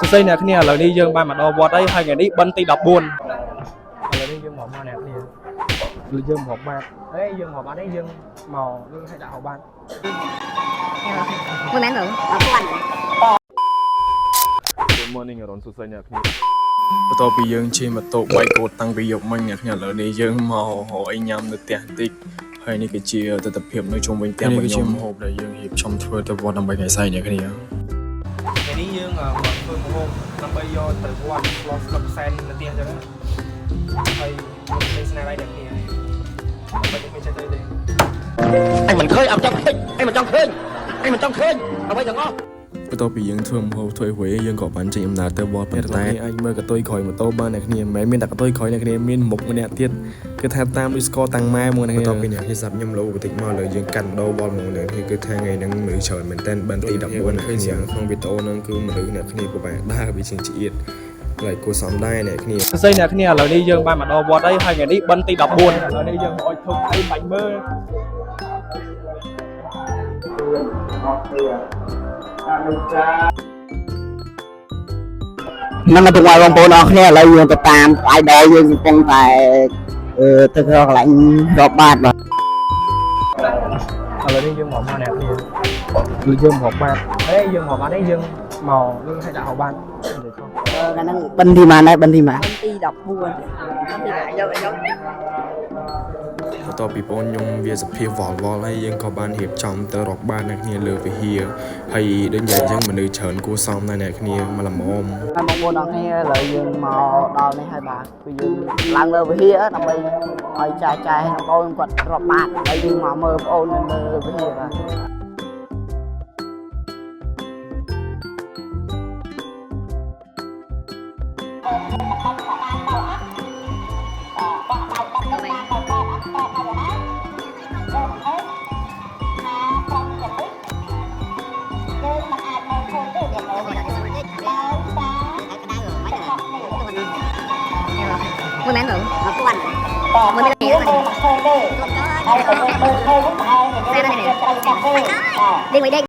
សួស្តីអ្នកគ្នាឥឡូវនេះយើងបានមកដល់វត្តហើយហើយថ្ងៃនេះបិណ្ឌទី14ឥឡូវនេះយើងមកមកអ្នកគ្នាយើងមកបាតអេយើងមកបាតនេះយើងមកយើងឲ្យដាក់ហៅបាត មួយមែនបង1000 Good morning អរុនសួស្តីអ្នកគ្នាបន្ទាប់ពីយើងជិះម៉ូតូបែកកូតតាំងពីយប់មិញអ្នកគ្នាឥឡូវនេះយើងមករកអីញ៉ាំនៅផ្ទះបន្តិចហើយនេះគឺជាទស្សនភាពនៅជុំវិញផ្ទះរបស់ខ្ញុំនេះគឺជាម្ហូបដែលយើងរៀបចំធ្វើទៅវត្តដើម្បីថ្ងៃស្អែកអ្នកគ្នា ថ្ងៃនេះយើងមកធ្វើម្ហូបដើម្បីយកទៅវត្តឆ្លងស្លឹកសែននៅផ្ទះអញ្ចឹងហើយខ្ញុំមានស្នាដៃអ្នកគ្នាដើម្បីខ្ញុំចេះទៅទេ អញមិនឃើញអត់ចង់ឃើញអញមិនចង់ឃើញអញមិនចង់ឃើញអ្វីទាំងអស់ បន្ទាប់ពីយើងធ្វើម្ហូបធ្វើអ្វីយើងក៏បានចេញដំណើរទៅវត្តប៉ុន្តែអាចមើលកតុយក្រោយម៉ូតូបានអ្នកគ្នាមិនមែនមានតែកតុយក្រោយអ្នកគ្នាមានមុខម្នាក់ទៀតគឺថាតាមដូចស្ករតាំងម៉ែមកអ្នកគ្នាបន្ទាប់ពីអ្នកគ្នាស្ដាប់ខ្ញុំលោបន្តិចមកលើយើងកាន់ដោវត្តមកអ្នកគ្នាគឺថាថ្ងៃហ្នឹងមនុស្សច្រើនមែនតើបានទី14អ្នកគ្នាក្នុងវីដេអូហ្នឹងគឺមនុស្សអ្នកគ្នាពិបាកដើរវាជាងឆ្អៀតហើយគួរសមដែរអ្នកគ្នា សួស្តីអ្នកគ្នាឥឡូវនេះយើងបានមកដល់វត្តហើយហើយថ្ងៃនេះបិណ្ឌទី14ឥឡូវនេះយើងមកអុជធុកអីបាច់មើល ហ្នឹងហើយពុកម៉ែបងប្អូនអរគ្នាឥឡូវយើងទៅតាម idol យើងកំពុងតែអឺទៅរកកន្លែងរាប់បាតបាទ ឥឡូវនេះយើងមកមកអ្នកគ្នាយើងមកបាតអេយើងមកបាតនេះយើងមកយើងឲ្យដាក់ហៅបាតនិយាយខុស ថ្ងៃហ្នឹងបិណ្ឌទីម៉ានដែរបិណ្ឌទីម៉ាន ទី14ទីយកយក បន្ទាប់ពីបងខ្ញុំវាសភាពវល់វល់ហើយយើងក៏បានរៀបចំទៅរកបានអ្នកគ្នាលើវិហារហើយដូចនិយាយអញ្ចឹងមនុស្សច្រើនគួរសមណាស់អ្នកគ្នាមកល្មម ហើយបងប្អូនអរគ្នាឥឡូវយើងមកដល់នេះហើយបាទគឺយើងឡើងលើវិហារដើម្បីឲ្យចាយចាយឲ្យបងប្អូនគាត់រាប់បាតហើយយើងមកមើលបងប្អូននៅលើវិហារបាទ មួយមែនបង1000មួយមែនទេទេដេកមួយដេក